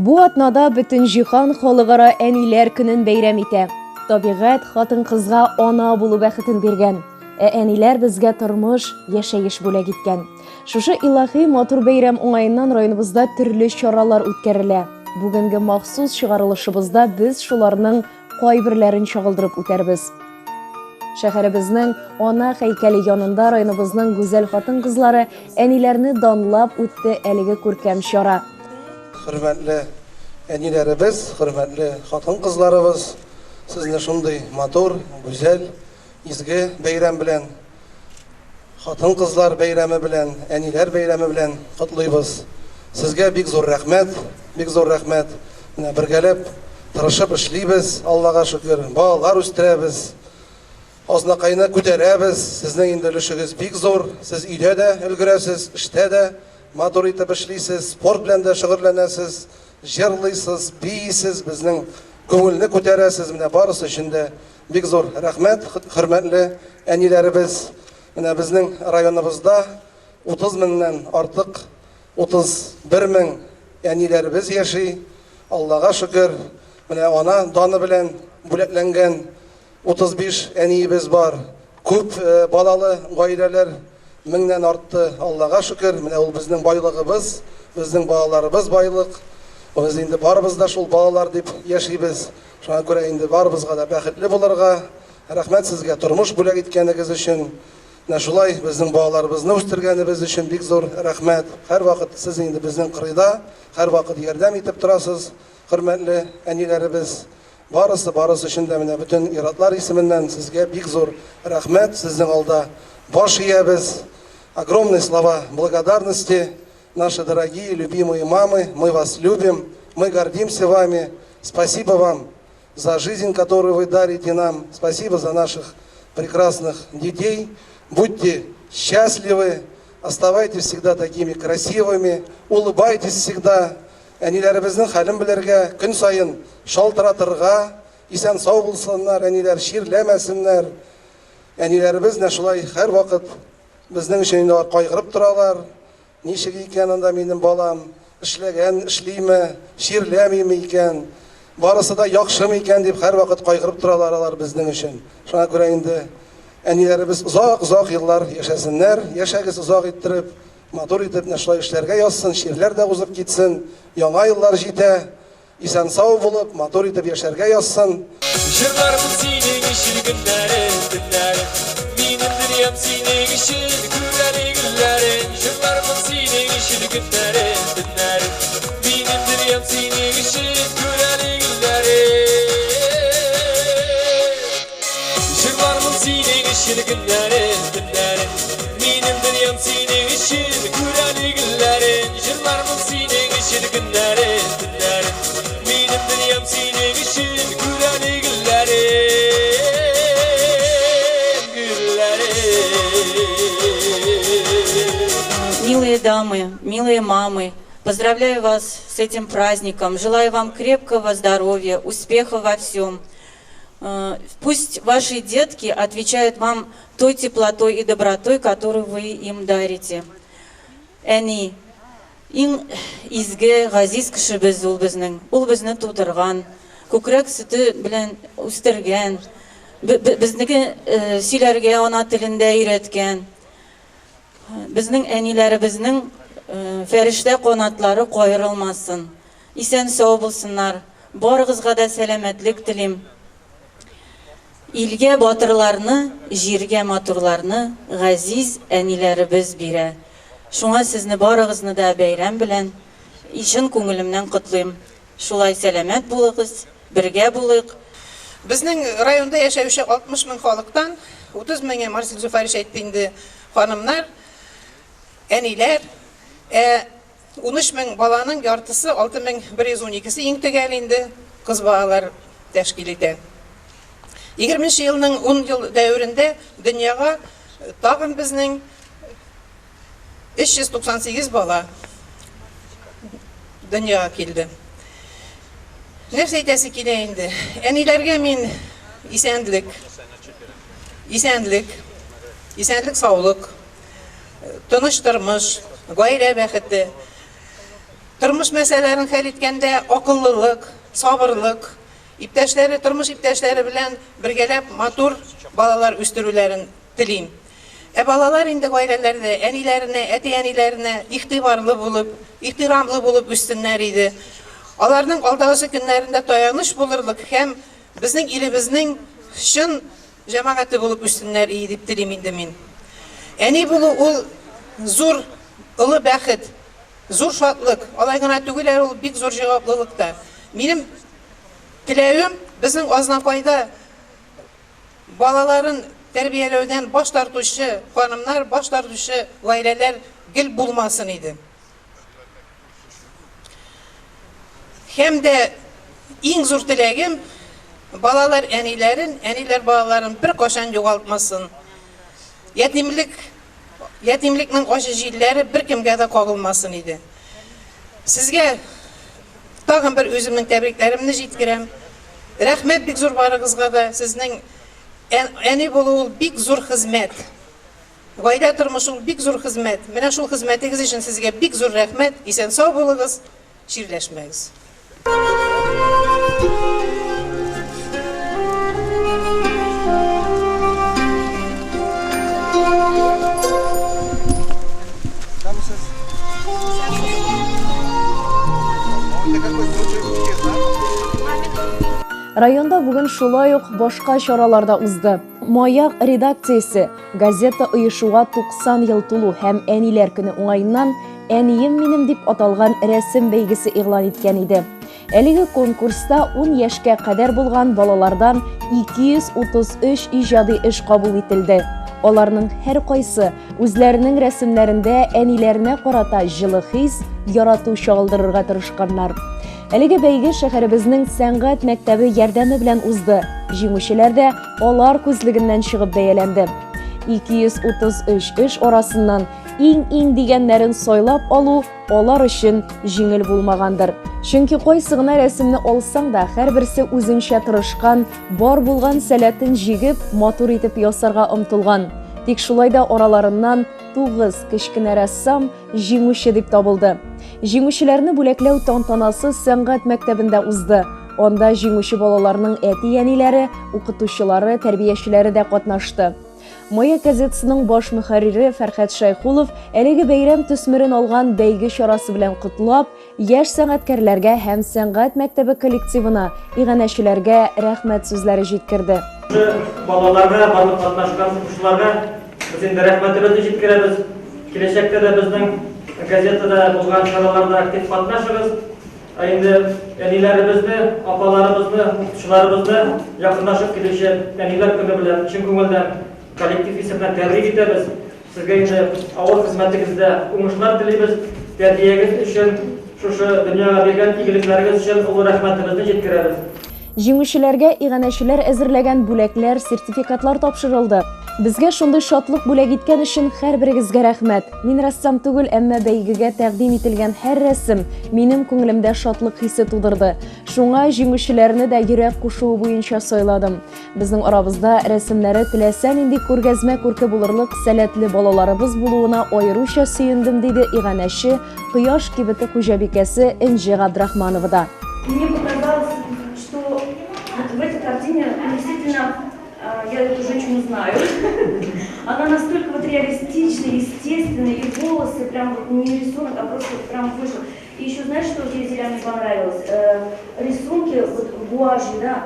Бу атнада бөтен җиһан халыкара әниләр көнен бәйрәм итә. Табигать хатын-кызга ана булу бәхетен биргән. Ә әниләр безгә тормыш, яшәеш бүләк иткән. Шушы илаһи матур бәйрәм уңаеннан районыбызда төрле чаралар үткәрелә. Бүгенге махсус чыгарылышыбызда без шуларның кайберләрен чагылдырып үтәрбез. Шәһәребезнең Ана һәйкәле янында районыбызның гүзәл хатын-кызлары әниләрне данлап үтте әлеге күркәм чара. Хөрмәтле әниләребез, хөрмәтле хатын-кызларыбыз, сезне шундый матур, гүзәл, изге бәйрәм белән Хатын-кызлар бәйрәме белән, әниләр бәйрәме белән котлыйбыз. Сезгә бик зур рәхмәт, бик зур рәхмәт. Менә бергәләп тырышып эшлибез, Аллага шөкер, балалар үстерәбез. Азнакайны күтәрәбез. Сезнең инде өлешегез бик зур. Сез өйдә дә өлгерәсез, эштә дә матур итеп эшлисез, спорт белән дә шөгыльләнәсез, җырлыйсыз, биисез, безнең күңелне күтәрәсез. Менә барысы өчен дә Бик зур рәхмәт, хөрмәтле әниләребез. Менә безнең районыбызда 30 меңнән артык, 31 мең әниләребез яши. Аллага шөкер, менә ана даны белән бүләкләнгән 35 әниебез бар. Күп э, балалы гаиләләр меңнән артты, Аллага шөкер. Менә ул безнең байлыгыбыз, безнең балаларыбыз байлык. Без инде барыбыз да шул балалар дип яшибез. Шуңа күрә инде барыбызга да бәхетле булырга, рәхмәт сезгә тормыш бүләк иткәнегез өчен. Менә шулай безнең балаларыбызны үстергәнебез өчен бик зур рәхмәт. Һәрвакыт сез инде безнең кырыйда, һәрвакыт ярдәм итеп торасыз, хөрмәтле әниләребез. Барысы, барысы өчен дә менә бөтен ир-атлар исеменнән сезгә бик зур рәхмәт. Сезнең алда баш иябез. Огромные слова благодарности. Наши дорогие, любимые мамы, мы вас любим, мы гордимся вами. Спасибо вам за жизнь, которую вы дарите нам. Спасибо за наших прекрасных детей. Будьте счастливы, оставайтесь всегда такими красивыми, улыбайтесь всегда. Әниләребезнең хәлен белергә, көн саен шалтыратырга, исән-сау булсыннар, әниләр чирләмәсеннәр. Әниләребез менә шулай һәрвакыт безнең өчен инде алар кайгырып торалар. Ничек икән анда минем балам, эшләгән, эшлиме, чирләмиме икән, барысы да яхшымы икән дип һәрвакыт кайгырып торалар алар безнең өчен. Шуңа күрә инде әниләребез озак-озак еллар яшәсеннәр, яшәгез озак иттереп, матур итеп менә шулай эшләргә язсын, чирләр дә узып китсен, яңа еллар җитә. Исән-сау булып, матур итеп яшәргә язсын. Җырлармын синең өчен көннәрен, төннәрен. Минем дөньям синең өчен, күр әле гөлләрен. Җырлармын синең өчен көннәрен, төннәрен. Минем дөньям синең өчен, күр әле гөлләрен. Җырлармын синең өчен көннәрен, төннәрен. Минем дөньям синең өчен, күр әле гөлләрен. Җырлармын синең өчен көннәрен, төннәрен. Минем дөньям синең өчен, күр әле гөлләрен, гөлләрен. Милые дамы, милые мамы, поздравляю вас с этим праздником. Желаю вам крепкого здоровья, успехов во всем. Пусть ваши детки отвечают вам той теплотой и добротой, которую вы им дарите. Әни, иң изге, газиз кешебез ул безнең. Ул безне тудырган, күкрәк сөте белән үстергән, безнеке сөйләргә ана телендә өйрәткән. Безнең әниләребезнең фәрештә канатлары каерылмасын. Исән-сау булсыннар. Барыгызга да сәламәтлек телим. Илгә батырларны, җиргә матурларны газиз әниләребез бирә. Шуңа сезне барыгызны да бәйрәм белән чын күңелемнән котлыйм. Шулай сәламәт булыгыз, бергә булыйк. Безнең районда яшәүче 60 мең халыктан 30 меңе, Марсель Зөфәрович әйтте инде, ханымнар, әниләр. Ә 13 мең баланың яртысы, 6112-се иң төгәл инде, кыз балалар тәшкил итә. Егерменче елның ун ел дәверендә дөньяга тагын безнең 398 бала дөньяга килде. Нәрсә әйтәсе килә инде? Әниләргә мин исәнлек, исәнлек, исәнлек, саулык, Тыныч тормыш, гаилә бәхете. Тормыш мәсьәләләрен хәл иткәндә акыллылык, сабырлык, иптәшләре, тормыш иптәшләре белән бергәләп матур балалар үстерүләрен телим. Ә балалар инде гаиләләрдә әниләренә, әти-әниләренә игътибарлы булып, ихтирамлы булып үссеннәр иде. Аларның алдагысы көннәрендә таяныч булырлык һәм безнең илебезнең чын җәмәгате булып үссеннәр ие дип телим инде мин. Әни булу ул зур, олы бәхет. Зур шатлык, алай гына түгел әле ул бик зур җаваплылык та. Минем теләвем, безнең Азнакайда балаларын тәрбияләүдән баш тартучы ханымнар, баш тартучы гаиләләр гел булмасын иде. Һәм дә иң зур теләгем, балалар әниләрен, әниләр балаларын беркайчан югалтмасын. Ятимлек Ятимлекнең ачы җилләре беркемгә дә кагылмасын иде. Сезгә тагын бер үземнең тәбрикләремне җиткерәм. Рәхмәт бик зур барыгызга да. Сезнең әни булу ул бик зур хезмәт. Гаилә тормышы ул бик зур хезмәт. Менә шул хезмәтегез өчен сезгә бик зур рәхмәт. Исән-сау булыгыз, чирләшмәгез. Районда бүген шулай ук башка чаралар да узды. Маяк редакциясе газета оешуга 90 ел тулу һәм әниләр көне уңаеннан Әнием минем дип аталган рәсем бәйгесе игълан иткән иде. Әлеге конкурста 10 яшькә кадәр булган балалардан 233 иҗади эш кабул ителде. Аларның һәркайсы үзләренең рәсемнәрендә әниләренә карата җылы хис, ярату чагылдырырга тырышканнар. Әлеге бәйге шәһәребезнең сәнгать мәктәбе ярдәме белән узды. Җиңүчеләр дә алар күзлегеннән чыгып бәяләнде. 233 эш арасыннан Иң-иң дигәннәрен сайлап алу алар өчен җиңел булмагандыр. Чөнки кайсы гына рәсемне алсаң да, һәрберсе үзенчә тырышкан, бар булган сәләтен җигеп, матур итеп ясарга омтылган. Тик шулай да араларыннан тугыз кечкенә рәссам җиңүче дип табылды. Җиңүчеләрне бүләкләү тантанасы сәнгать мәктәбендә узды. Анда җиңүче балаларның әти-әниләре, укытучылары, тәрбиячеләре дә катнашты. Маяк газетасының баш мөхәррире Фәрхәт Шәйхулов әлеге бәйрәм төсмерен алган бәйге чарасы белән котлап, яшь сәнгатькәрләргә һәм сәнгать мәктәбе коллективына, иганәчеләргә рәхмәт сүзләре җиткерде. Шушы балаларга, барлык катнашкан укучыларга без инде рәхмәтебезне җиткерәбез. Киләчәктә дә безнең газетада булган чараларда актив катнашыгыз. Ә инде әниләребезне, апаларыбызны, укытучыларыбызны якынлашып килүче Әниләр көне белән чын күңелдән коллектив исеменнән тәбрик итәбез. Сезгә инде авыр хезмәтегездә уңышлар телибез. Тәрбиягез өчен, шушы дөньяга биргән игелекләрегез өчен олы рәхмәтебезне җиткерәбез. Җиңүчеләргә иганәчеләр әзерләгән бүләкләр, сертификатлар тапшырылды. Безгә шундый шатлык бүләк иткән өчен һәрберегезгә рәхмәт. Мин рәссам түгел, әмма бәйгегә тәкъдим ителгән һәр рәсем минем күңелемдә шатлык хисе тудырды. Шуңа җиңүчеләрне дә йөрәк кушуы буенча сайладым. Безнең арабызда рәсемнәре теләсә нинди күргәзмә күрке булырлык сәләтле балаларыбыз булуына аеруча сөендем, диде иганәче, Кояш кибете хуҗабикәсе Энҗе Габдрахманова да. Мне показалось, что вот в этой картине действительно я эту женщину знаю. Она настолько вот реалистичная, естественная, и волосы прям вот не рисунок, а просто вот прям вышел. И еще знаешь, что Зеля мне понравилось? Рисунки вот гуашью, да,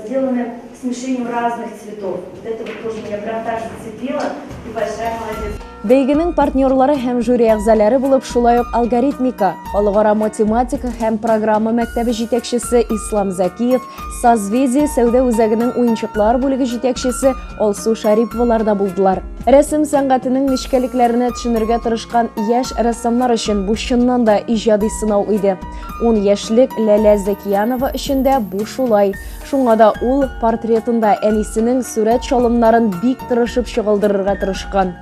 сделаны смешением разных цветов. Вот это вот тоже меня прям так зацепило. Ты большая молодец. Бәйгенең партнерлары һәм жюри әгъзалары булып шулай ук Алгоритмика, халыкара математика һәм программа мәктәбе җитәкчесе Ислам Зәкиев, Созвездие сәүдә үзәгенең уенчыклар бүлеге җитәкчесе Алсу Шариповалар да булдылар. Рәсем сәнгатенең нечкәлекләренә төшенергә тырышкан яшь рәссамнар өчен бу чыннан да иҗади сынау иде. Ун яшьлек Ләлә Зәкиянова өчен дә бу шулай. Шуңа да ул портретында әнисенең сурәт чалымнарын бик тырышып чагылдырырга тырышкан.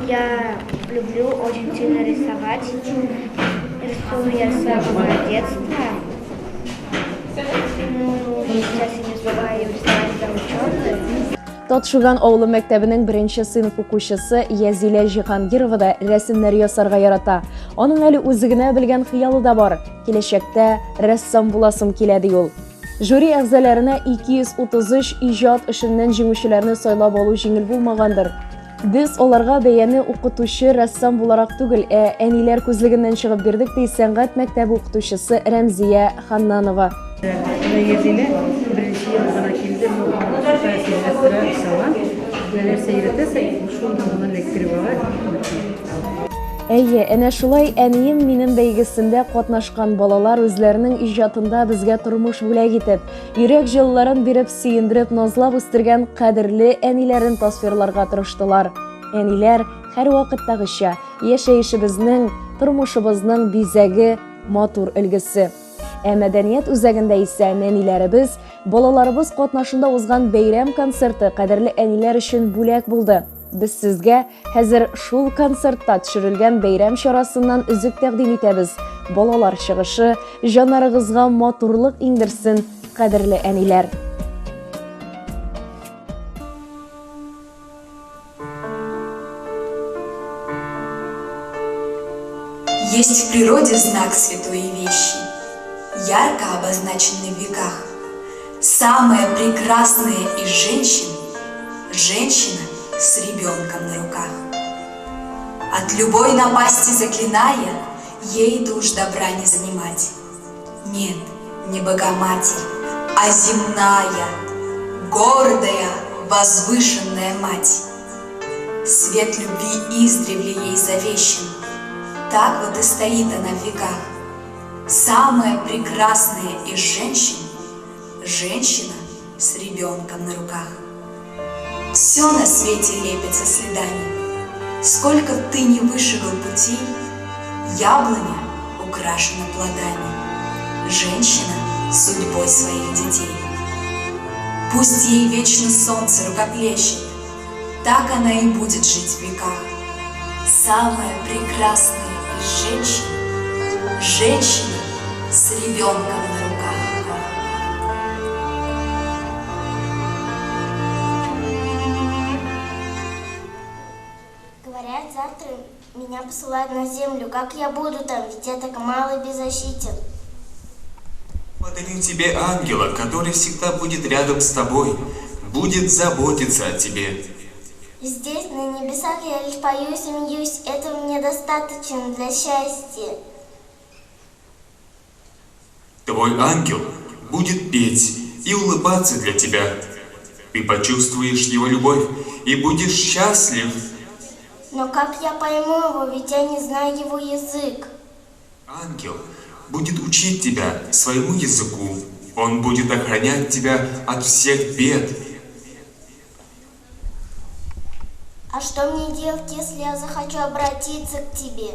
Я люблю очень сильно рисовать. Рисую я с самого детства. Ну, сейчас я не успеваю рисовать за учебы. Татшуган авылы мәктәбенең беренче сыйныф укучысы Язилә Җиһангирова да рәсемнәр ясарга ярата. Аның әле үзе генә белгән хыялы да бар. Киләчәктә рәссам буласым килә, ди ул. Жюри әгъзаларына 233 иҗат эшеннән җиңүчеләрне сайлап алу җиңел булмагандыр. Без аларга бәяне укытучы, рәссам буларак түгел, ә әниләр күзлегеннән чыгып бирдек, ди сәнгать мәктәбе укытучысы Рәмзия Ханнанова. Менә Язилә беренче ел гына килде, но шушы әсәрләргә сала. Менә нәрсә өйрәтәсең, шуны гына эләктереп ала. Әйе, әнә шулай Әнием минем бәйгесендә катнашкан балалар үзләренең иҗатында безгә тормыш бүләк итеп, йөрәк җылыларын биреп, сөендереп, назлап үстергән кадерле әниләрен тасвирларга тырыштылар. Әниләр, һәрвакыттагыча, яшәешебезнең, тормышыбызның бизәге, матур өлгесе. Ә мәдәният үзәгендә исә нәниләребез, балаларыбыз катнашында узган бәйрәм концерты кадерле әниләр өчен бүләк булды. Без сезгә хәзер шул концертта төшерелгән бәйрәм чарасыннан өзек тәкъдим итәбез. Балалар чыгышы җаннарыгызга матурлык иңдерсен, кадерле әниләр. Есть в природе знак святой вещи, ярко обозначенный в веках. Самая прекрасная из женщин – женщина с ребенком на руках. От любой напасти заклиная, ей душ добра не занимать. Нет, не Богоматерь, а земная, гордая, возвышенная мать. Свет любви издревле ей завещен, так вот и стоит она в веках. Самая прекрасная из женщин – женщина с ребенком на руках. Все на свете лепится следами. Сколько ты не вышагал путей, яблоня украшена плодами, женщина судьбой своих детей. Пусть ей вечно солнце рукоплещет, так она и будет жить в веках. Самая прекрасная из женщин – женщина с ребенком на руках. Говорят, завтра меня посылают на землю. Как я буду там? Ведь я так мало и беззащитен. Подарю тебе ангела, который всегда будет рядом с тобой, будет заботиться о тебе. Здесь, на небесах, я лишь пою и смеюсь. Этого мне достаточно для счастья. Твой ангел будет петь и улыбаться для тебя. Ты почувствуешь его любовь и будешь счастлив. Но как я пойму его, ведь я не знаю его язык. Ангел будет учить тебя своему языку. Он будет охранять тебя от всех бед. А что мне делать, если я захочу обратиться к тебе?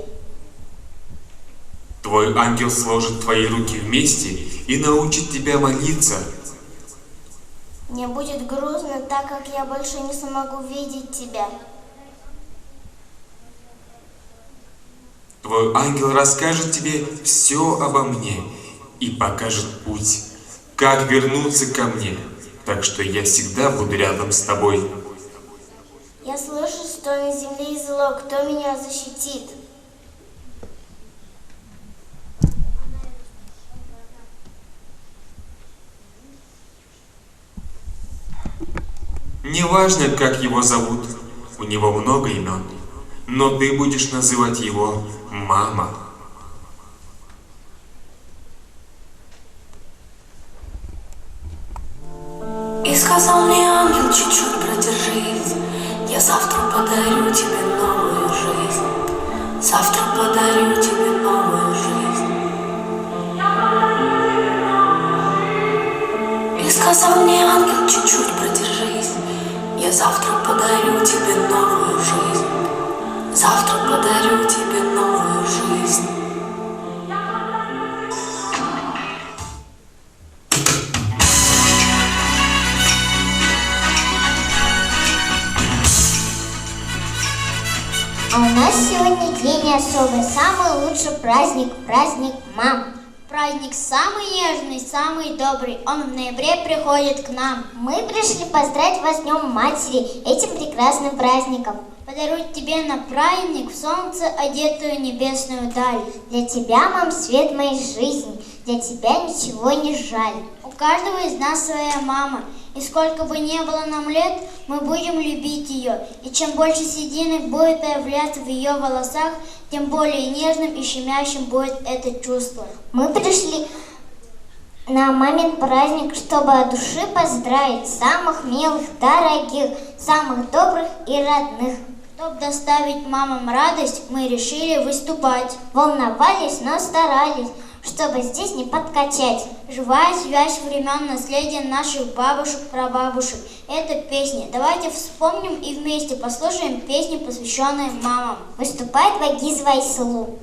Твой ангел сложит твои руки вместе и научит тебя молиться. Мне будет грустно, так как я больше не смогу видеть тебя. Твой ангел расскажет тебе все обо мне и покажет путь, как вернуться ко мне, так что я всегда буду рядом с тобой. Я слышу, что на земле зло, кто меня защитит? Неважно, как его зовут, у него много имен, но ты будешь называть его мама. И сказал мне ангел, чуть-чуть продержись, я завтра подарю тебе новую жизнь. Завтра подарю тебе новую жизнь. И сказал мне ангел, чуть-чуть продержись, я завтра подарю тебе новую жизнь. Завтра подарю тебе новую жизнь. А у нас сегодня день особый, самый лучший праздник, праздник мам. Праздник самый нежный, самый добрый. Он в ноябре приходит к нам. Мы пришли поздравить вас с Днем Матери, этим прекрасным праздником. Подарю тебе на праздник в солнце одетую небесную даль. Для тебя, мам, свет моей жизни, для тебя ничего не жаль. У каждого из нас своя мама, и сколько бы ни было нам лет, мы будем любить ее. И чем больше сединок будет появляться в ее волосах, тем более нежным и щемящим будет это чувство. Мы пришли на мамин праздник, чтобы от души поздравить самых милых, дорогих, самых добрых и родных. Чтобы доставить мамам радость, мы решили выступать. Волновались, но старались, чтобы здесь не подкачать. Живая связь времен наследия наших бабушек-прабабушек. Это песни. Давайте вспомним и вместе послушаем песни, посвященные мамам. Выступает Вагизова Айсылу.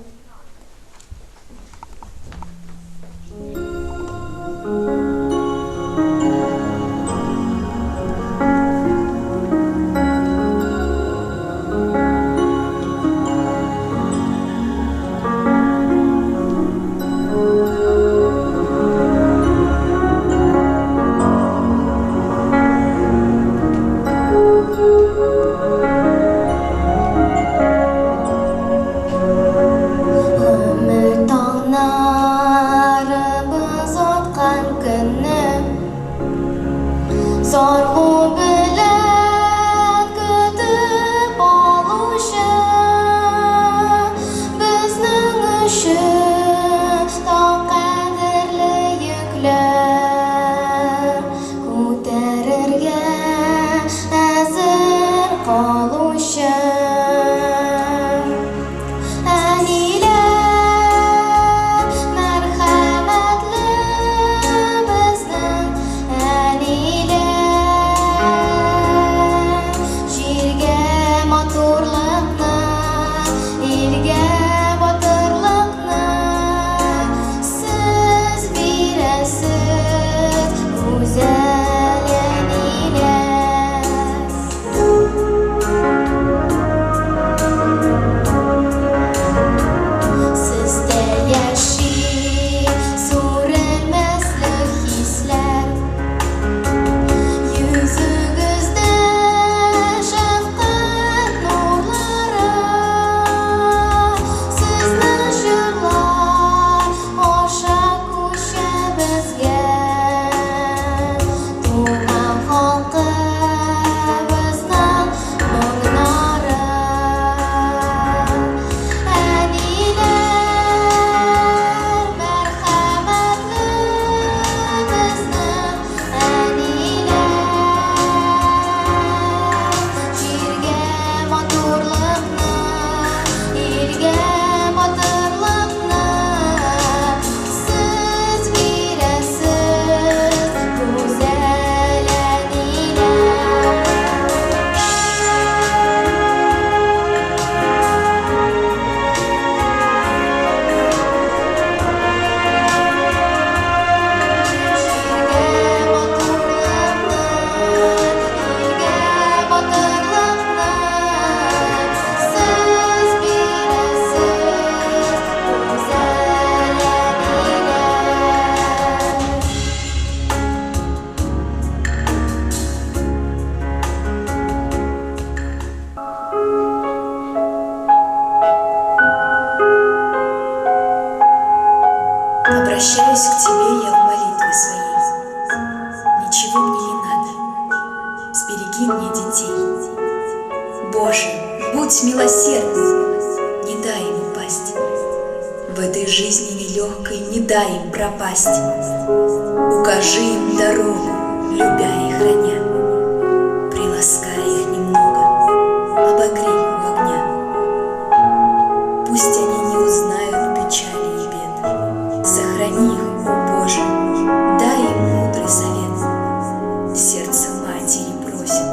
Обращаюсь к тебе я в молитве своей. Ничего мне не надо, сбереги мне детей. Боже, будь милосердным, не дай им упасть. В этой жизни нелегкой не дай им пропасть. Укажи им дорогу, любя и храня. Приласкай их немного, обогрей у огня. Пусть они не узнают печали и бед. Сохрани их, о Боже, дай им мудрый совет. Сердце матери просит,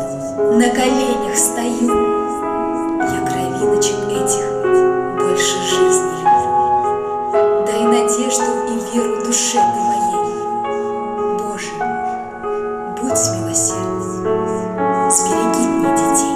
на коленях стою. Я кровиночек этих больше жизни люблю. Дай надежду и веру душе ты моей. Боже, будь милосердным, сбереги мне детей.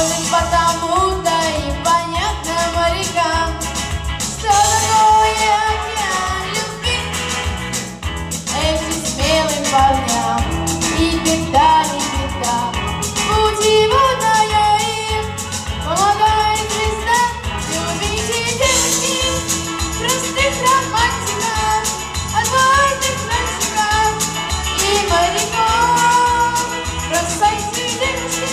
Может, потому-то и понятно морякам, что такое океан любви этим смелым парням. И беда, не беда, путеводная им помогает звезда. Любите, девушки, простых романтиков, отважных мальчиков и моряков. Бросайте, девушки,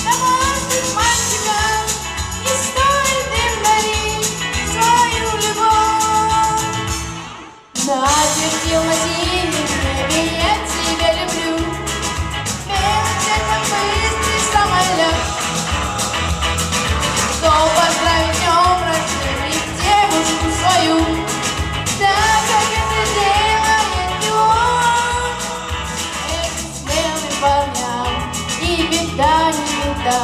домашних мальчиков, не стоит им дарить свою любовь. Начертил на синем небе я тебя люблю, белым цветом быстрый самолет. Кто поздравит днем рождения девушку свою, так как это делает пилот. Этим смелым парням и беда, не беда,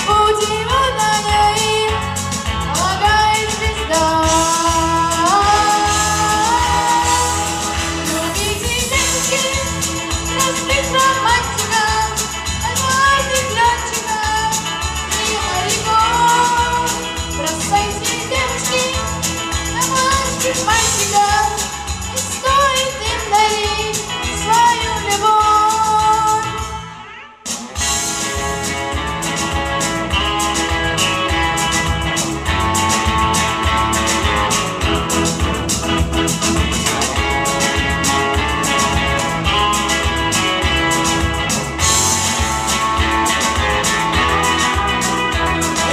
путеводная им помогает звезда. Любите, девушки, простых романтиков, отважных летчиков и моряков. Бросайте, девушки, домашних мальчиков, не стоит им дарить свою любовь.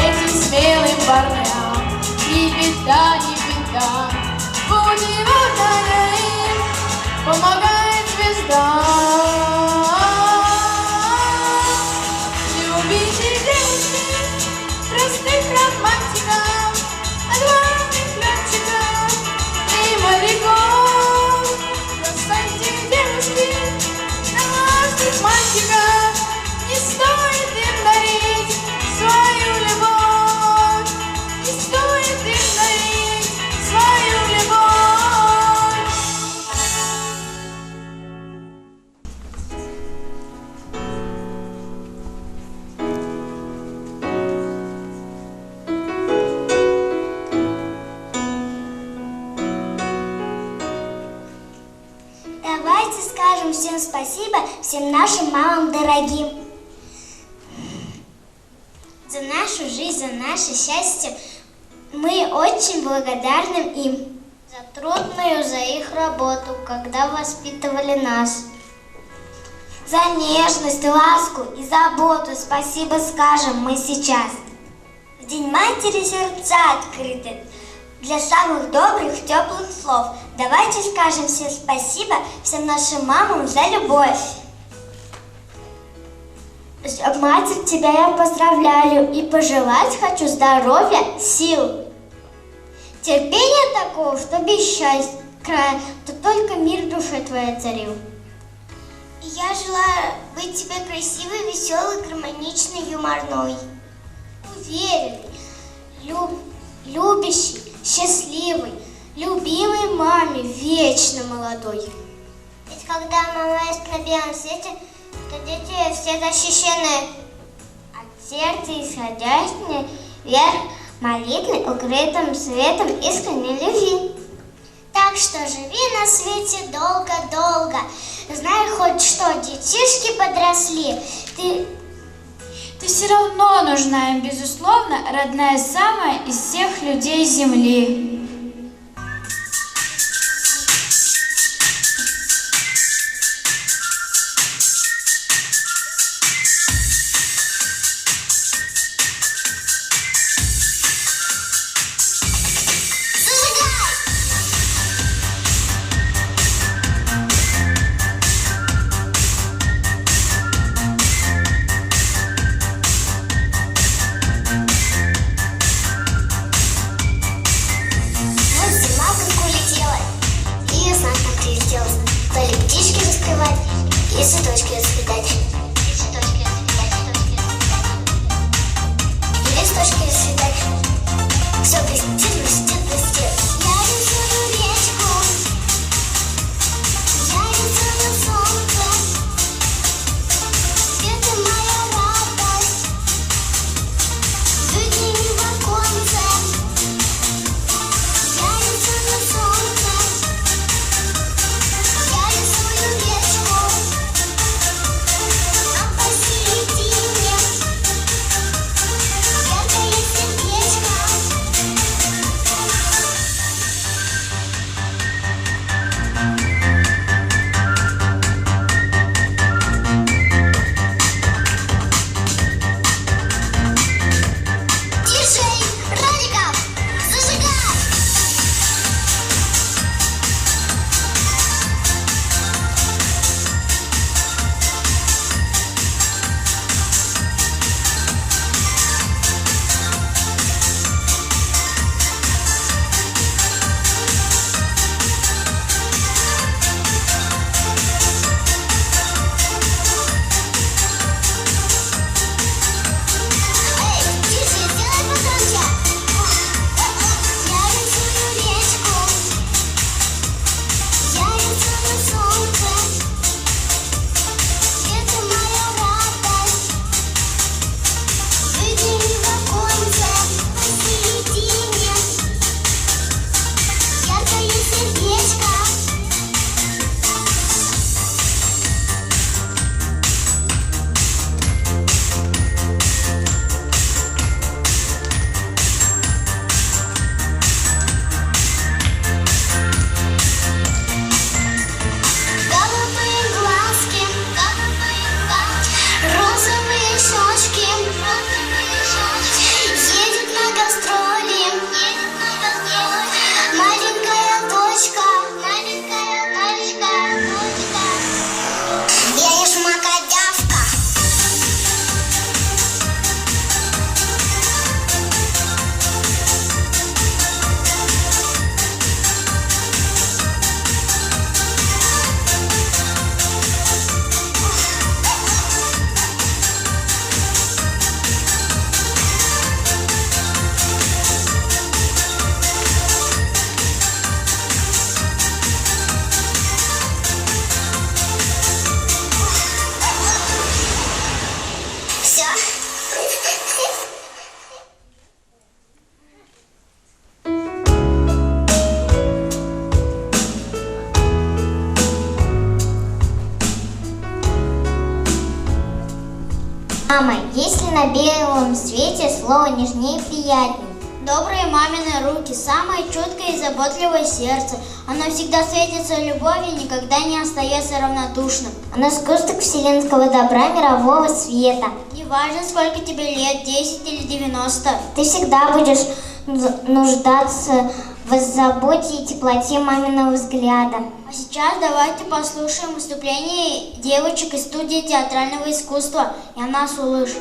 Этим смелым парням и беда, не беда, путеводная им помогает звезда. Любите, девушки, простых романтиков, отважных летчиков и моряков. Бросайте, девушки, домашних мальчиков, не стоит им дарить свою любовь, не стоит им дарить свою любовь. Давайте скажем всем спасибо, всем нашим мамам дорогим. За нашу жизнь, за наше счастье мы очень благодарны им. За трудную, за их работу, когда воспитывали нас. За нежность, ласку и заботу спасибо скажем мы сейчас. В День матери сердца открыты для самых добрых, теплых слов. Давайте скажем всем спасибо всем нашим мамам за любовь. Матерь, тебя я поздравляю и пожелать хочу здоровья, сил. Терпения такого, что без счастья края, то только мир в душе твоей царил. Я желаю быть тебе красивой, веселой, гармоничной, юморной, уверенной, любящей, счастливой, любимой маме, вечно молодой. Ведь когда мама есть на белом свете, то дети все защищены. От сердца исходящей вверх молитвы, укрытым светом искренней любви. Так что живи на свете долго-долго. Знай хоть что, детишки подросли. Ты все равно нужна им, безусловно, родная самая из всех людей земли. Мама, есть ли на белом свете слово нежнее и приятней? Добрые мамины руки, самое чуткое и заботливое сердце. Оно всегда светится любовью и никогда не остается равнодушным. Оно сгусток вселенского добра, мирового света. Неважно, сколько тебе лет, 10 или 90. Ты всегда будешь нуждаться в заботе и теплоте маминого взгляда. А сейчас давайте послушаем выступление девочек из студии театрального искусства. Я нас услышу.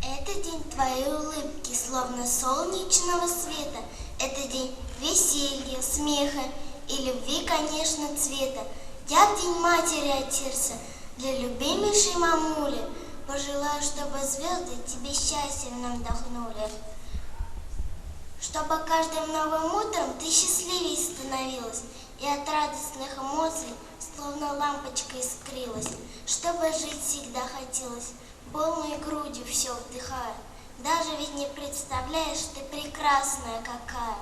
Это день твоей улыбки, словно солнечного света. Это день веселья, смеха и любви, конечно, цвета. Я в день матери от сердца для любимейшей мамули пожелаю, чтобы звезды тебе счастьем нам вдохнули. Чтобы каждым новым утром ты счастливее становилась и от радостных эмоций словно лампочка искрилась. Чтобы жить всегда хотелось, полной грудью все вдыхая. Даже ведь не представляешь, ты прекрасная какая.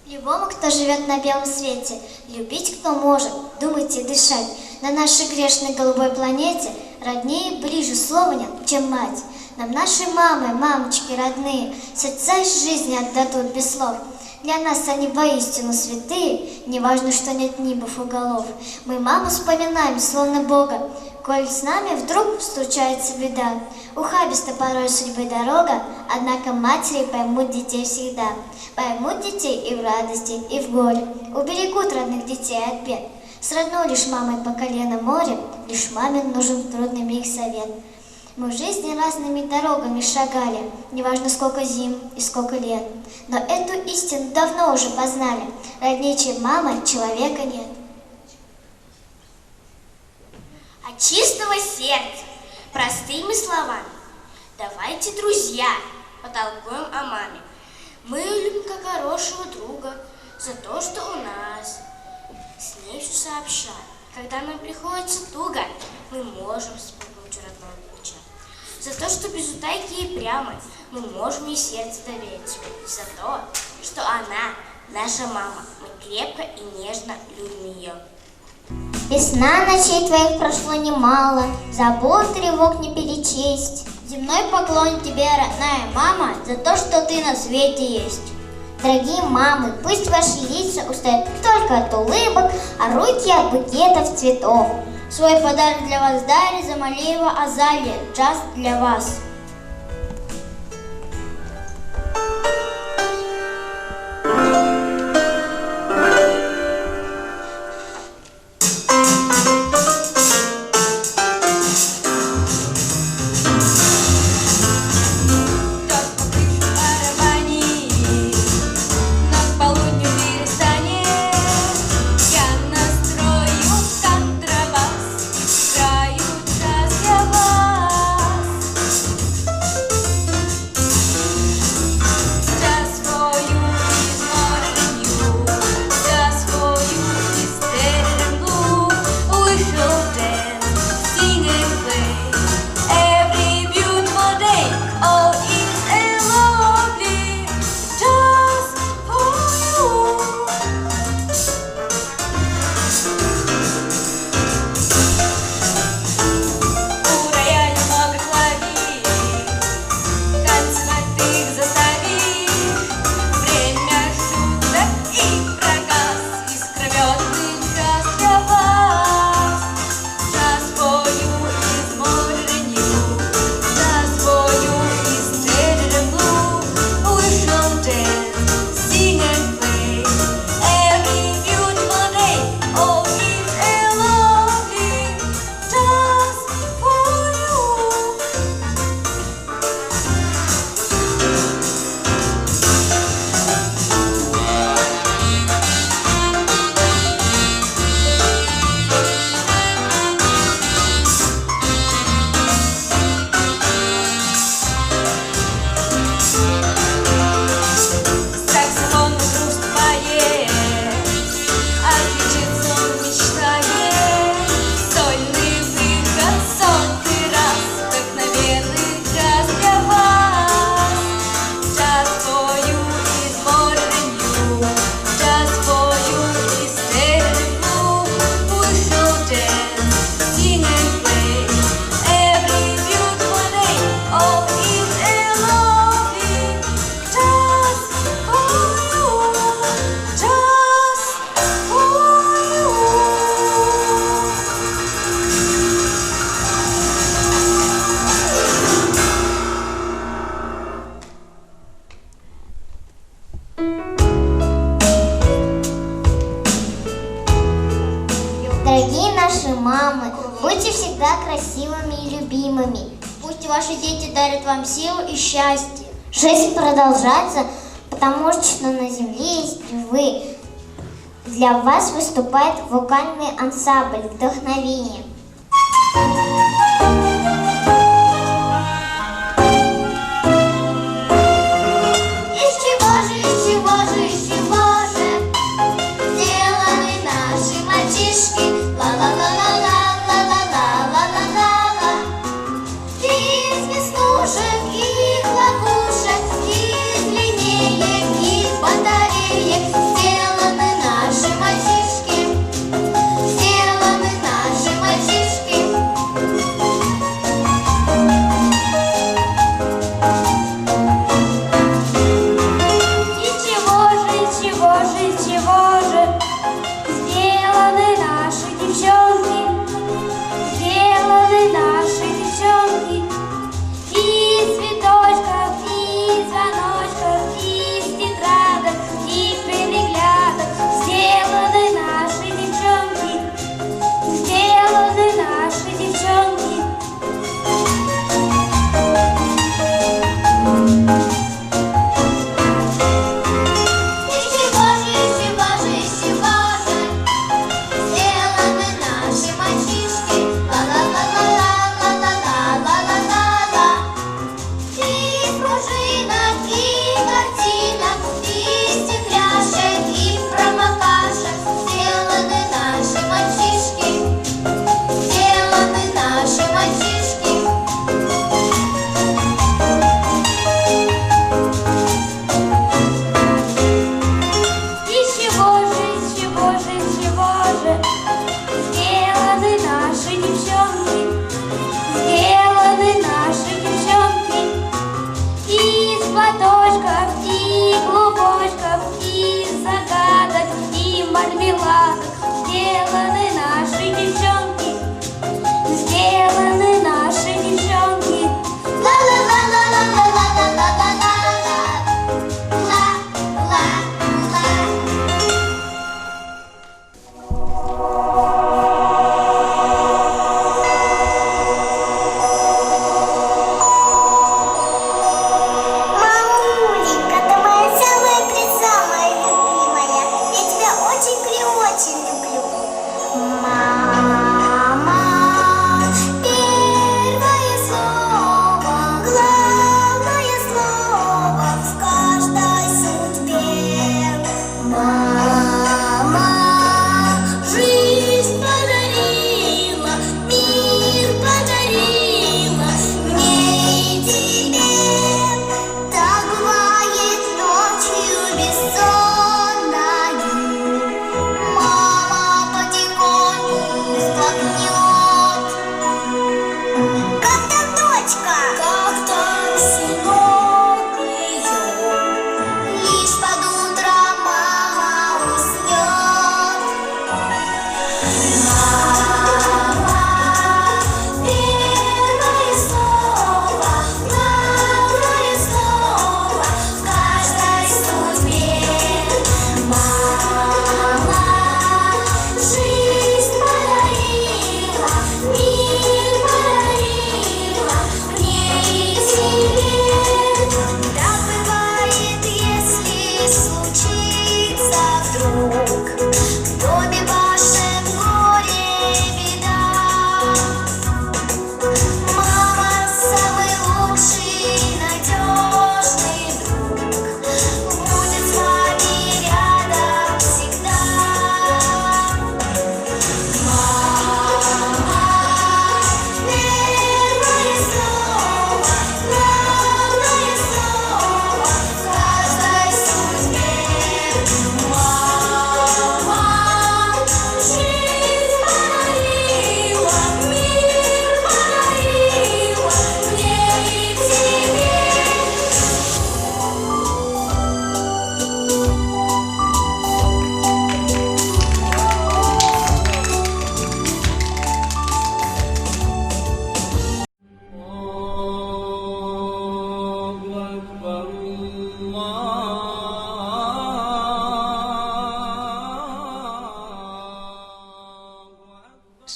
Любому, кто живет на белом свете, любить кто может, думать и дышать. На нашей грешной голубой планете роднее и ближе слова нет, чем мать. Нам наши мамы, мамочки родные, сердца из жизни отдадут без слов. Для нас они воистину святые, неважно, что нет нибов уголов. Мы маму вспоминаем, словно Бога, коль с нами вдруг случается беда. Ухабиста порой судьбы дорога, однако матери поймут детей всегда. Поймут детей и в радости, и в горе, уберегут родных детей от бед. С родной лишь мамой по колено море, лишь маме нужен в трудный миг совет. Мы в жизни разными дорогами шагали, неважно сколько зим и сколько лет. Но эту истину давно уже познали, роднее, чем мама, человека нет. От чистого сердца, простыми словами, давайте, друзья, потолкуем о маме. Мы ее любим как хорошего друга за то, что у нас с ней все сообща. Когда нам приходится туго, мы можем спугнуть у родного плеча. За то, что без утайки и прямо мы можем ей сердце доверить. За то, что она наша мама, мы крепко и нежно любим ее. Весна ночей твоих прошло немало, забот, тревог не перечесть. Земной поклон тебе, родная мама, за то, что ты на свете есть. Дорогие мамы, пусть ваши лица устают только от улыбок, а руки от букетов цветов. Свой подарок для вас дарит Замалиева Азалия, джаз для вас. Контрабас, играю джаз для вас. Дорогие наши мамы, будьте всегда красивыми и любимыми. Пусть ваши дети дарят вам силу и счастье. Жизнь продолжается, потому что на земле есть вы. Для вас выступает вокальный ансамбль «Вдохновение». Из чего же, из чего же, из чего же сделаны наши мальчишки? Ла-ла-ла-ла-ла-ла-ла-ла-ла-ла-ла. Из веснушек и хлопушек, из линеек и батареек сделаны наши мальчишки. Сделаны наши мальчишки.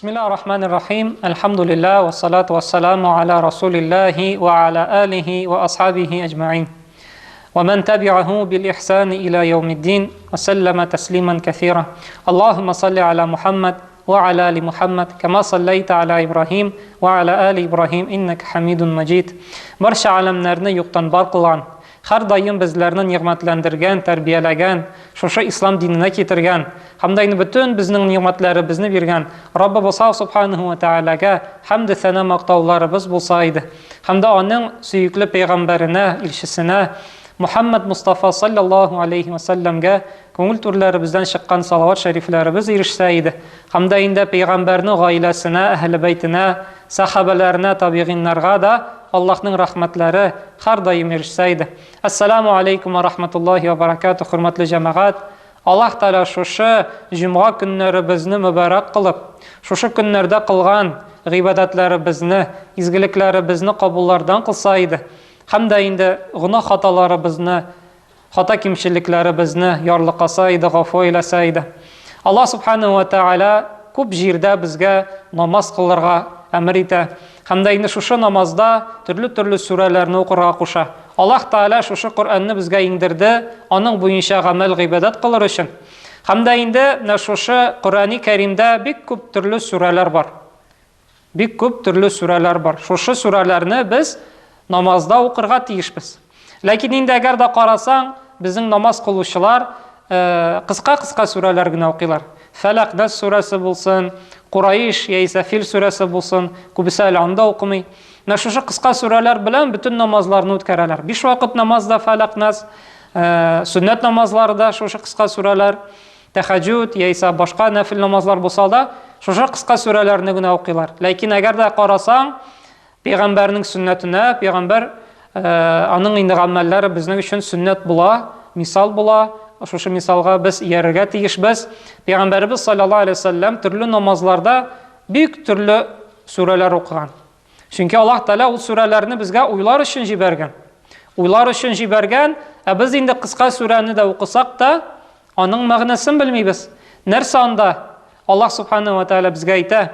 Бисмилла рахмани рахим. Әлхәмдулилла, вассалату вассаламу аля расулиллахи ва аля алихи ва асхабихи аджмаин. Ва ман табиаху бил ихсани иля яумиддин, ва саллама таслиман кафира. Аллахумма салли аля Мухаммад ва аля али Мухаммад, кама саллайта аля Ибрахим ва аля али Ибрахим, иннака хамидун маджид. Барча аләмнәрне юктан бар кылган, һәрдаим безләрне нигъмәтләндергән, тәрбияләгән, шушы ислам диненә китергән һәм дә инде бөтен безнең нигъмәтләребезне биргән Раббыбыз Аллаһ Субханаһу ва Тәгаләгә хәмде сәна мактауларыбыз булса иде. Һәм дә аның сөекле пәйгамбәренә, илчесенә Мухаммад Мустафа саллаллаһу алейхи ва сәлләмгә күңел түрләребездән чыккан салават шәрифләребез ирешсә иде. Һәм дә инде пәйгамбәрнең гаиләсенә, әһле бәйтенә, сәхабәләренә, табигыйннарга да Аллаһның рәхмәтләре һәрдаим ирешсә иде. Әссәламү алейкум ва рахматуллаһи ва баракатуһ, хөрмәтле җәмәгать! Аллаһ Тәгалә шушы җомга көннәребезне мөбарәк кылып, шушы көннәрдә кылган гыйбадәтләребезне, изгелекләребезне кабуллардан кылса иде. Һәм дә инде гөнаһ-хаталарыбызны Хата-кимчелекләребезне ярлыкаса иде, гафу әйләсә иде. Аллаһ Субханаһу ва Тәгалә күп җирдә безгә намаз кылырга әмер итә. Һәм дә инде шушы намазда төрле-төрле сүрәләрне укырга куша. Аллаһ Тәгалә шушы Коръәнне безгә иңдерде, аның буенча гамәл-гыйбадәт кылыр өчен. Һәм дә инде менә шушы Коръәни Кәримдә бик күп төрле сүрәләр бар. Бик күп төрле сүрәләр бар. Шушы сүрәләрне без намазда укырга тиешбез. Ләкин инде әгәр дә карасаң, безнең намаз кылучылар кыска-кыска сүрәләр генә укыйлар. Фәләк, Нәс сүрәсе булсын, Кураиш яисә Фил сүрәсе булсын, күбесе әле аны да укымый. Менә шушы кыска сүрәләр белән бөтен намазларны үткәрәләр. Биш вакыт намазда Фәләк, Нәс, сөннәт намазлары да шушы кыска сүрәләр. Тәхәҗүд яисә башка нәфил намазлар булса да, шушы кыска сүрәләрне генә укыйлар. Ләкин әгәр дә карасаң, пәйгамбәрнең сөннәтенә, пәйгамбәр э, аның инде гамәлләре безнең өчен сөннәт була, мисал була. Шушы мисалга без иярергә тиешбез. Пәйгамбәребез саллаллаһу алейһи вәсәлләм төрле намазларда бик төрле сүрәләр укыган. Чөнки Аллаһ Тәгалә ул сүрәләрне безгә уйлар өчен җибәргән. Уйлар өчен җибәргән, ә без инде кыска сүрәне дә укысак та, аның мәгънәсен белмибез. Нәрсә анда Аллаһ Субхану ва Тәгалә безгә әйтә?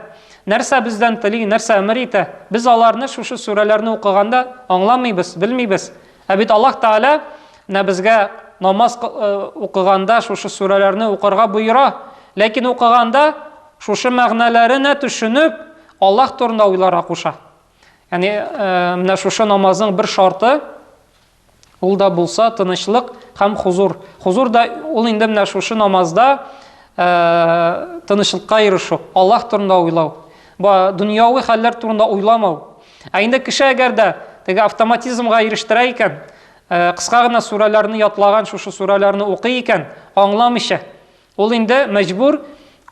Нәрсә бездән тели, нәрсә әмер итә? Без аларны шушы сүрәләрне укыганда аңламыйбыз, белмибез. Ә бит Аллаһ Тәгалә менә безгә намаз э, укыганда шушы сүрәләрне укырга боера. Ләкин укыганда шушы мәгънәләренә төшенеп, Аллаһ турында уйларга куша. Ягъни э, менә шушы намазның бер шарты ул да булса тынычлык һәм хузур. Хузур да ул инде менә шушы намазда э, тынычлыкка ирешү, Аллаһ турында уйлау, ба дөньяви хәлләр турында уйламау. Ә инде кеше әгәр дә теге автоматизмга ирештерә икән, э, кыска гына сүрәләрне ятлаган шушы сүрәләрне укый икән, аңламыйча, Ул инде мәҗбүр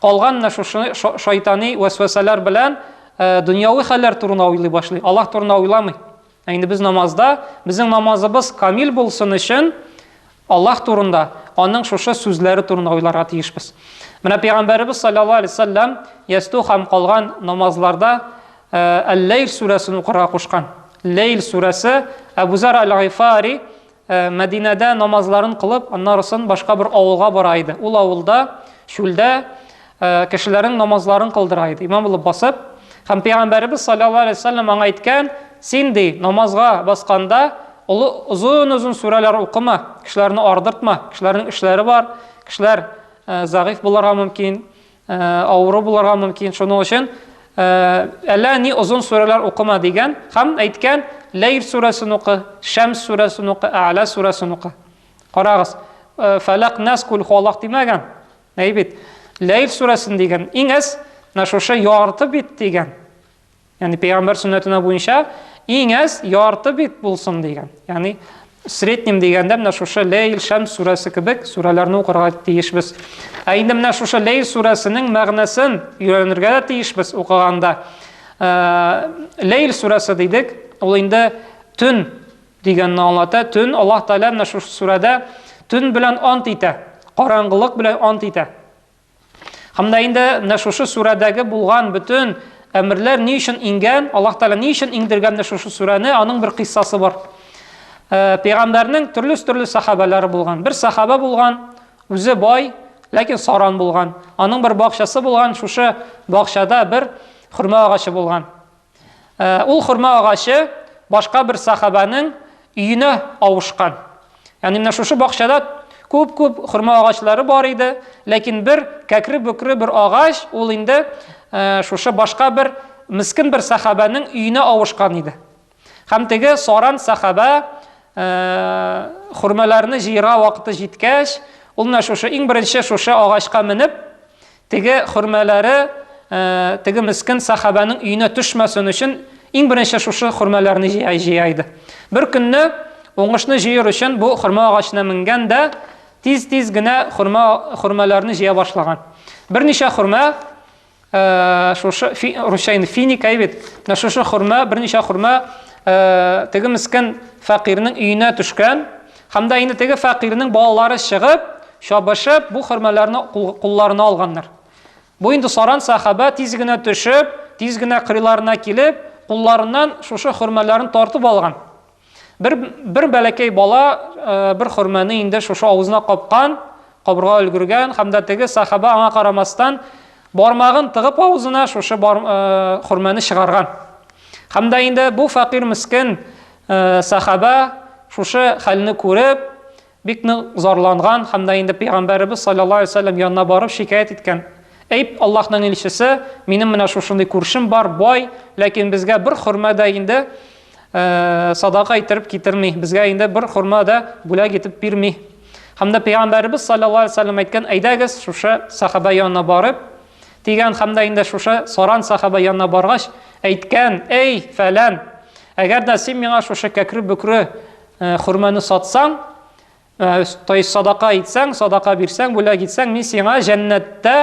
калган менә шушы шайтани вәсвәсәләр белән э, дөньяви хәлләр турында уйлый башлый. Аллаһ турында уйламый. Ә инде без намазда, безнең намазыбыз камил булсын өчен Аллаһ турында, аның шушы сүзләре турында уйларга тиешбез. Менә пәйгамбәребез саллаллаһу алейһи вәсәлләм ястү һәм калган намазларда э, Әл-Ләйл сүрәсен укырга кушкан. Ләйл сүрәсе Әбу Зар аль-Гыйфари Э, Мәдинәдә намазларын кылып, аннарысын башка бер авылга бара иде. Ул авылда, чүлдә э, кешеләрнең намазларын кылдыра иде. Имам булып басып, һәм пәйгамбәребез саллаллаһу алейһи вәсәлләм аңа әйткән, син ди, намазга басканда олы озын-озын сүрәләр укыма, кешеләрне ардыртма, кешеләрнең эшләре бар, кешеләр э, зәгыйфь булырга мөмкин, Э, авыру булырга мөмкин. Шуның өчен э, әллә ни озын сүрәләр укыма дигән һәм әйткән Ләйл сүрәсен укы, Шәмс сүрәсен укы, Әгълә сүрәсен укы. Карагыз, э, Фәләк, Нәс, Кул Хуаллах димәгән. Әй бит. Ләйл сүрәсен дигән. Иң әз менә шушы ярты бит дигән. Ягъни пәйгамбәр сөннәтенә буенча иң әз ярты бит булсын дигән. Ягъни среднем дигәндә менә шушы Ләйл, Шәмс сүрәсе кебек сүрәләрне укырга тиешбез. Ә инде менә шушы Ләйл сүрәсенең мәгънәсен өйрәнергә дә тиешбез укыганда. Э, Ләйл сүрәсе дидек, ул инде төн дигәнне аңлата. Төн Аллаһ Тәгалә менә шушы сүрәдә төн белән ант итә, караңгылык белән ант итә. Һәм дә инде менә шушы сүрәдәге булган бөтен әмерләр ни өчен иңгән, Аллаһ Тәгалә ни өчен иңдергән менә шушы сүрәне, аның бер кыйссасы бар. Э, пәйгамбәрнең төрле-төрле сахабәләре булган. Бер сахаба булган, үзе бай, ләкин саран булган. Аның бер бакчасы булган, шушы бакчада бер хөрмә агачы булган. Э, ул хөрмә агачы башка бер сахабаның өенә авышкан. Ягъни менә шушы бакчада күп-күп хөрмә агачлары бар иде, ләкин бер кәкре-бөкре бер агач, ул инде э, шушы башка бер мискен бер сахабаның өенә авышкан иде. Һәм теге саран сахаба э, хөрмәләрне җыерга вакыты җиткәч, ул менә шушы иң беренче шушы агачка менеп, Теге хөрмәләре теге мескен сахабәнең өенә төшмәсен өчен иң беренче шушы хөрмәләрне җыя җыя иде. Бер көнне уңышны җыер өчен бу хөрмә агачына менгән дә тиз-тиз генә хөрмә хөрмәләрне җыя башлаган. Берничә хөрмә шушы фи, русча инде финик әй бит. Менә шушы хөрмә, берничә хөрмә теге мескен фәкыйрьнең өенә төшкән. Һәм дә инде теге фәкыйрьнең балалары чыгып, чабышып, бу хөрмәләрне кулларына алганнар. Бу инде саран сәхабә тиз генә төшеп, тиз генә кырыйларына килеп, кулларыннан шушы хөрмәләрен тартып алган. Бер, бер бәләкәй бала э, бер хөрмәне инде шушы авызына капкан, кабырга өлгергән һәм дә теге сәхабә аңа карамастан бармагын тыгып авызына шушы бар, э, хөрмәне чыгарган. Һәм дә инде бу фәкыйрь мескен э, сәхабә шушы хәлне күреп, бик нык зарланган һәм дә инде пәйгамбәребез саллаллаһу алейһи вәсәлләм янына барып шикаять иткән. Әй, Аллаһның илчесе, минем менә шушындый күршем бар, бай, ләкин безгә бер хөрмә дә инде э, садака иттереп китерми, безгә инде бер хөрмә дә бүләк итеп бирми. Һәм дә пәйгамбәребез саллаллаһу алейһи вәсәлләм әйткән, әйдәгез шушы сахаба янына барып, дигән һәм дә инде шушы саран сахаба янына баргач, әйткән, әй, фәлән, әгәр дә син миңа шушы кәкре-бөкре э, хөрмәне сатсаң, э, то есть садака итсәң, садака бирсәң, бүләк итсәң, мин сиңа җәннәттә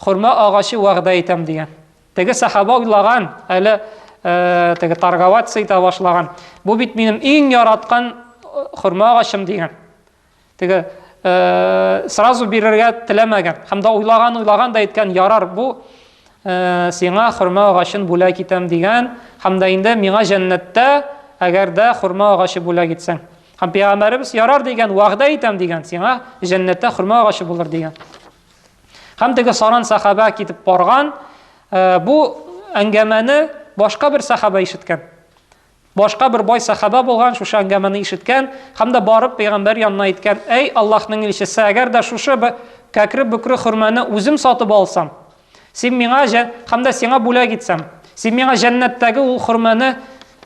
хөрмә агачы вәгъдә итәм дигән. Теге сахаба уйлаган, әле э, теге торговаться итә башлаган. Бу бит минем иң яраткан хөрмә агачым дигән. Теге э, сразу бирергә теләмәгән. Һәм дә уйлаган, уйлаган да әйткән, ярар, бу э, сиңа хөрмә агачын бүләк итәм дигән. Һәм дә инде миңа җәннәттә, әгәр дә хөрмә агачы бүләк итсәң. Һәм пәйгамбәребез ярар дигән, вәгъдә итәм дигән, сиңа җәннәттә хөрмә агачы булыр дигән. Һәм теге саран сахаба китеп барган, э, бу әңгәмәне башка бер сахаба ишеткән. Башка бер бай сахаба булган, шушы әңгәмәне ишеткән һәм дә барып пәйгамбәр янына әйткән, Әй, Аллаһның илчесе, әгәр дә шушы кәкре-бөкре хөрмәне үзем сатып алсам, син миңа һәм дә сиңа бүләк итсәм, син миңа җәннәттәге ул хөрмәне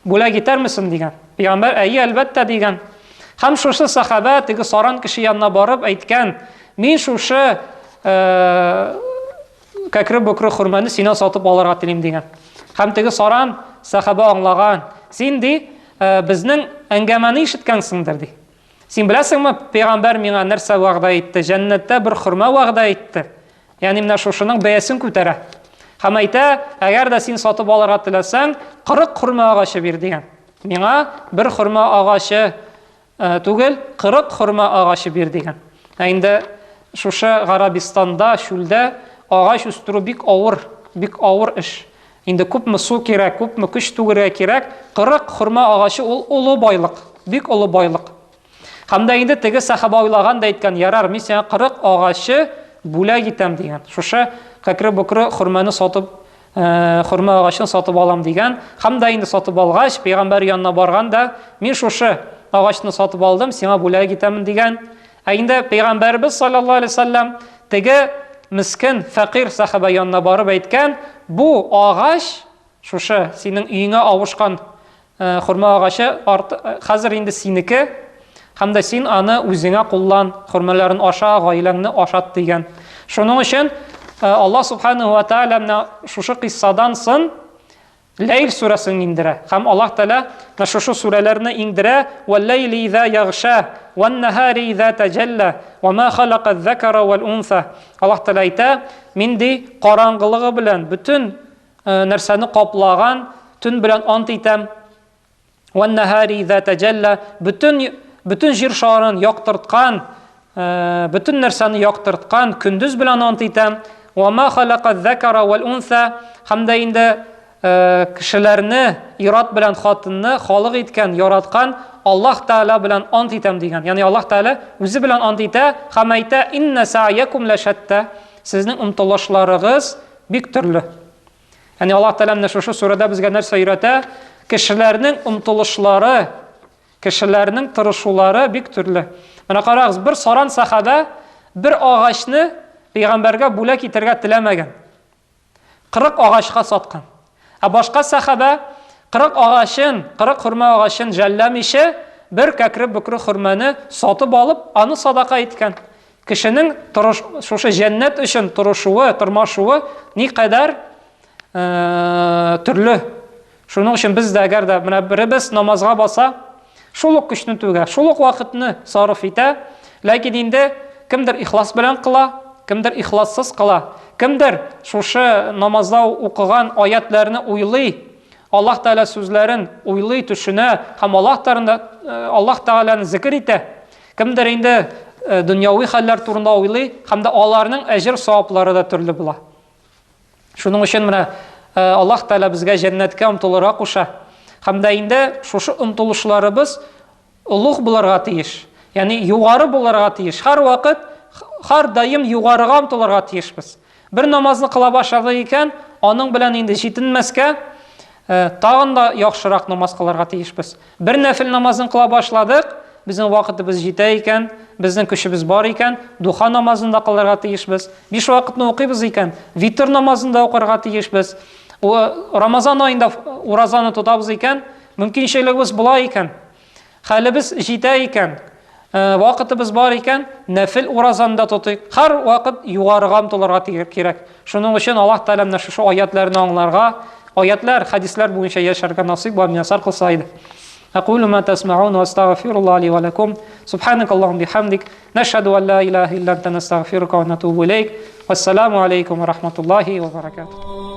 бүләк итәрмесең дигән. Пәйгамбәр, әйе, әлбәттә, дигән. Һәм шушы сахаба теге саран кеше янына барып әйткән, мин шушы э, Кәкре-бөкре хөрмәне синнән сатып алырга телим дигән. Һәм теге саран сәхабә аңлаган. Син ди, «э, безнең әңгәмәне ишеткәнсеңдер ди. Син беләсеңме, пәйгамбәр миңа нәрсә вәгъдә итте? Җәннәттә бер хөрмә вәгъдә итте. Ягъни менә шушының бәясен күтәрә. Һәм әйтә, әгәр дә син сатып алырга теләсәң, 40 хөрмә агачы бир дигән. Миңа бер хөрмә агачы Э, түгел, 40 хөрмә агачы бир дигән. Ә инде шушы Гарабистанда, чүлдә агач үстерү бик авыр, бик авыр эш. Инде күпме су кирәк, күпме көч түгәргә кирәк, 40 хөрмә агачы ул олы байлык, бик олы байлык. Һәм дә инде теге сахаба уйлаган да әйткән, ярар, мин сиңа 40 агачы бүләк итәм дигән. Шушы кәкре-бөкре хөрмәне сатып Э, хөрмә агачын сатып алам дигән. Һәм дә инде сатып алгач, пәйгамбәр янына барган да, мин шушы агачны сатып алдым, сиңа бүләк итәмен дигән. Ә инде пәйгамбәребез саллаллаһу алейһи вәсәлләм теге мискен, фәкыйрь сахаба янына барып әйткән, бу агач шушы синең өеңә авышкан Э, хөрмә агачы арт, э, хәзер инде синеке һәм дә син аны үзеңә куллан, хөрмәләрен аша, гаиләңне ашат дигән. Шуның өчен э, Аллаһ субханаһу ва тааля менә шушы кыйссадан соң Ләйл сүрәсен иңдерә. Һәм Аллаһ Тәгалә менә шушы сүрәләрне иңдерә: "Вәл-ләйли иза ягша, вән-наһари иза таҗалла, ва ма халака-з-закара вәл-унса". Аллаһ Тәгалә әйтә: "Мин ди караңгылыгы белән бөтен нәрсәне каплаган төн белән ант итәм. Вән-наһари иза таҗалла, бөтен бөтен җир шарын яктырткан, бөтен нәрсәне яктырткан көндез белән ант итәм. Ва ма халака-з-закара вәл-унса, һәм дә инде кешеләрне, ир-ат белән хатынны халык иткән, яраткан Аллаһ Тәгалә белән ант итәм дигән. Ягъни Аллаһ Тәгалә үзе белән ант итә һәм әйтә, Инна сәгъякум ләшәттә. Сезнең омтылышларыгыз бик төрле. Ягъни Аллаһ Тәгалә менә шушы сүрәдә безгә нәрсә өйрәтә? Кешеләрнең омтылышлары, кешеләрнең тырышулары бик төрле. Менә карагыз, бер саран сәхабә бер агачны пәйгамбәргә бүләк итәргә теләмәгән. 40 агачка саткан. Ә башка сәхабә 40 агачын, 40 хөрмә агачын жәлләмичә, бер кәкре бөкре хөрмәне сатып алып, аны садака иткән. Кешенең тырыш, шушы җәннәт өчен тырышуы, тырмашуы никадәр э, төрле. Шуның өчен без дә әгәр дә менә беребез намазга баса, шул ук көчне түгә, шул ук вакытны сарыф итә, ләкин инде кемдер ихлас белән кыла, кемдер ихлассыз кыла, кемдер шушы намазда укыган аятләрне уйлый, Аллаһ Тәгалә сүзләрен уйлый, төшенә һәм Аллаһ Тәгалә э, Аллаһ Тәгаләне зикер итә. Кемдер инде э, дөньяви хәлләр турында уйлый һәм дә аларның әҗер саваплары да төрле була. Шуның өчен менә э, Аллаһ Тәгалә безгә җәннәткә омтылырга куша. Һәм дә инде шушы омтылышларыбыз олуг булырга тиеш. Ягъни югары булырга тиеш. Һәр вакыт, һәр даим югарыга омтылырга тиешбез. Бер намазны кыла башладык икән, аның белән инде җитенмәскә, э, тагын да яхшырак намаз кылырга тиешбез. Бер нәфел намазын кыла башладык, безнең вакытыбыз җитә икән, безнең көчебез бар икән, духа намазын да кылырга тиешбез. Биш вакытны укыйбыз икән, витр намазын да укырга тиешбез. Рамазан аенда уразаны тотабыз икән, мөмкинчелегебез була икән, хәлебез җитә икән, э, вакытыбыз бар икән, нәфел уразаны да тотыйк. Һәр вакыт югарыга омтылырга кирәк. Шуның өчен Аллаһ Тәгалә менә шушы аятларны аңларга, аятлар, хәдисләр буенча яшәргә насыйп вә миясар кылса иде. أقول ما تسمعون وأستغفر الله لي ولكم سبحانك اللهم بحمدك نشهد أن لا إله إلا أنت نستغفرك ونتوب إليك والسلام عليكم ورحمة الله وبركاته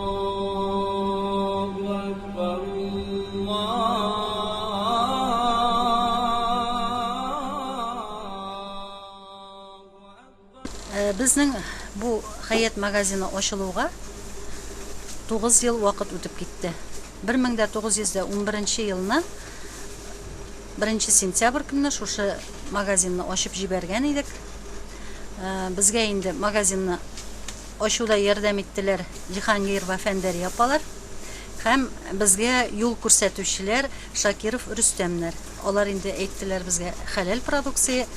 Э, безнең бу Хәят магазины ачылуга 9 ел вакыт үтеп китте. 1911 елны 1 сентябрь көнне шушы магазинны ачып җибәргән идек. Э, безгә инде магазинны ачуда ярдәм иттеләр Җиһангирова Фәндәрия апалар һәм безгә юл күрсәтүчеләр Шакиров Рөстәмнәр. Алар инде әйттеләр безгә хәләл продукциягә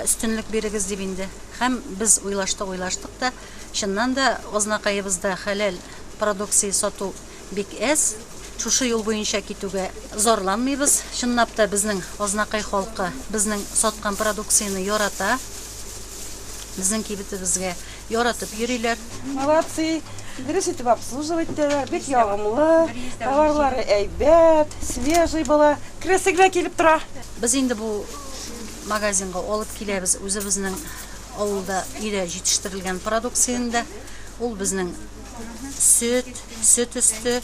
өстенлек бирегез дип инде. Һәм без уйлаштык-уйлаштык та, чыннан да Азнакаебызда хәләл продукция сату бик әз. Шушы юл буенча китүгә зарланмыйбыз. Чынлап та безнең Азнакай халкы безнең саткан продукцияне ярата. Безнең кибетебезгә яратып йөриләр. Молодцы, дөрес итеп обслуживать итәләр, бик ягымлы, товарлары әйбәт, свежий була, керәсе генә килеп тора. Без инде бу магазинга алып киләбез үзебезнең авылда өйдә җитештерелгән продукцияне дә. Ул безнең сөт, сөт өсте,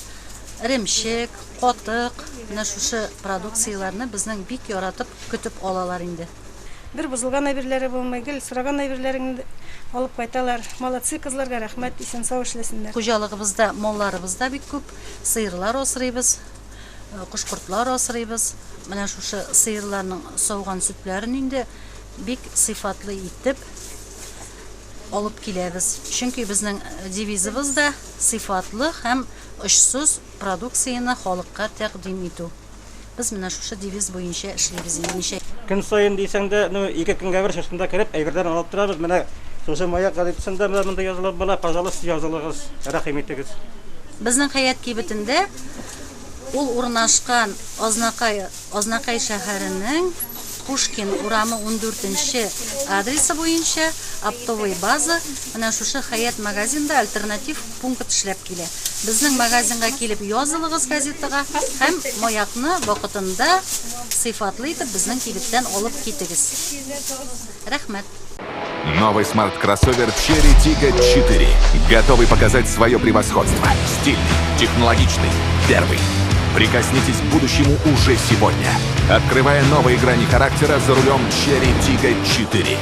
эремчек, катык, менә шушы продукцияләрне безнең бик яратып көтеп алалар инде. Бер бозылган әйберләре булмый, гел сораган әйберләреңне алып кайталар. Молодцы, кызларга рәхмәт, исән-сау эшләсеннәр. Хуҗалыгыбызда малларыбыз да бик күп, сыерлар асрыйбыз, кош-кортлар асрыйбыз. Менә шушы сыерларның сауган сөтләрен инде бик сыйфатлы итеп алып киләбез. Чөнки безнең девизыбыз да сыйфатлы һәм очсыз продукцияне халыкка тәкъдим итү. Без менә шушы девиз буенча эшлибез инде ничә. Көн саен дисәң дә, ну, ике көнгә бер шушында кереп, әйберләрен алып торабыз. Менә шушы Маяк газетасында менә монда язылып була, пожалуйста, язылыгыз, рәхим итегез. Безнең Хәят кибетендә ул урнашкан Азнакай, Азнакай шәһәренең Пушкин урамы ундүртенче адресы буенча оптовый база, менә шушы Хәят магазинда альтернатив пункт эшләп килә. Безнең магазинга килеп язылыгыз газетага һәм Маякны вакытында сыйфатлы итеп безнең кибеттән алып китегез. Рәхмәт. Новый смарт-кроссовер Chery Tiggo 4. Готовый показать свое превосходство. Стильный, технологичный, первый. Прикоснитесь к будущему уже сегодня. Открывая новые грани характера за рулем Chery Tiggo 4.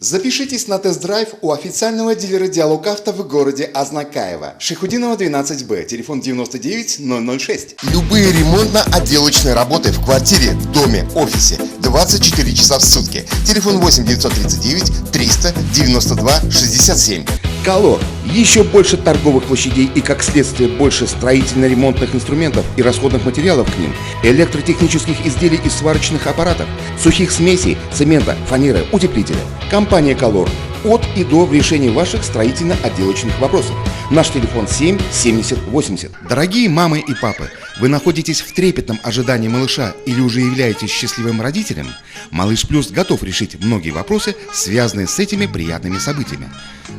Запишитесь на тест-драйв у официального дилера «Диалог Авто» в городе Азнакаево. Шайхутдинова 12Б, телефон 99 006. Любые ремонтно-отделочные работы в квартире, доме, офисе 24 часа в сутки. Телефон 8 939 392 67. Колор. Еще больше торговых площадей и, как следствие, больше строительно-ремонтных инструментов и расходных материалов к ним, электротехнических изделий и сварочных аппаратов, сухих смесей, цемента, фанеры, утеплителя. Компания «Колор» от и до в решении ваших строительно-отделочных вопросов. Наш телефон 7 70 80. Дорогие мамы и папы, вы находитесь в трепетном ожидании малыша или уже являетесь счастливым родителем? Малыш Плюс готов решить многие вопросы, связанные с этими приятными событиями.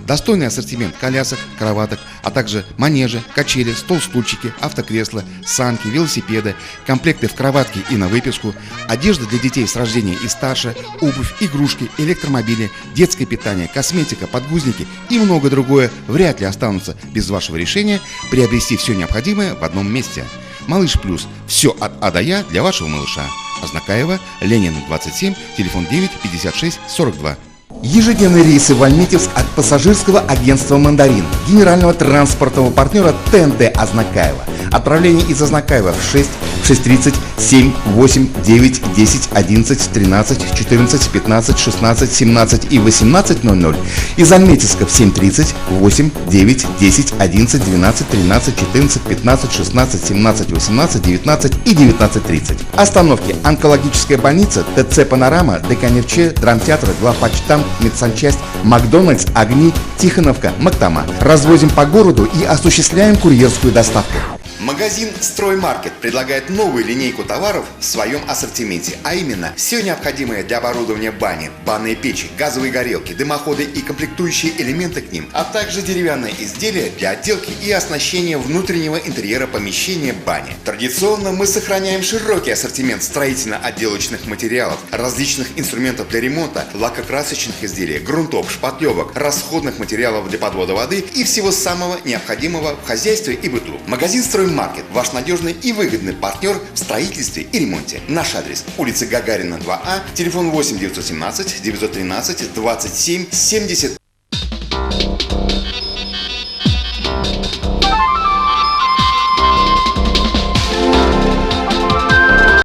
Достойный ассортимент колясок, кроваток, а также манежи, качели, стол-стульчики, автокресла, санки, велосипеды, комплекты в кроватке и на выписку, одежда для детей с рождения и старше, обувь, игрушки, электромобили, детское питание, косметика, подгузники и многое другое вряд ли останутся без вашего решения приобрести все необходимое в одном месте. Малыш Плюс. Все от А до Я для вашего малыша. Азнакаево, Ленина 27, телефон 9 56 42. Ежедневные рейсы в Альметьевск от пассажирского агентства «Мандарин», генерального транспортного партнера ТНТ Азнакаево. Отправление из Азнакаева в 6, 6:30, 7, 8, 9, 10, 11, 13, 14, 15, 16, 17 и 18:00. Из Альметьевска в 7:30, 8, 9, 10, 11, 12, 13, 14, 15, 16, 17, 18, 19 и 19:30. Остановки: онкологическая больница, ТЦ «Панорама», ДК «Нефче», драмтеатр, главпочтамт, медсанчасть, Макдональдс, Огни, Тихоновка, Мактама. Развозим по городу и осуществляем курьерскую доставку. Магазин «Строймаркет» предлагает новую линейку товаров в своем ассортименте, а именно все необходимое для оборудования бани, банные печи, газовые горелки, дымоходы и комплектующие элементы к ним, а также деревянные изделия для отделки и оснащения внутреннего интерьера помещения бани. Традиционно мы сохраняем широкий ассортимент строительно-отделочных материалов, различных инструментов для ремонта, лакокрасочных изделий, грунтов, шпатлевок, расходных материалов для подвода воды и всего самого необходимого в хозяйстве и быту. Магазин «Строймаркет» – ваш надежный и выгодный партнер в строительстве и ремонте. Наш адрес: улица Гагарина, 2А, телефон 8 917 913 27 70.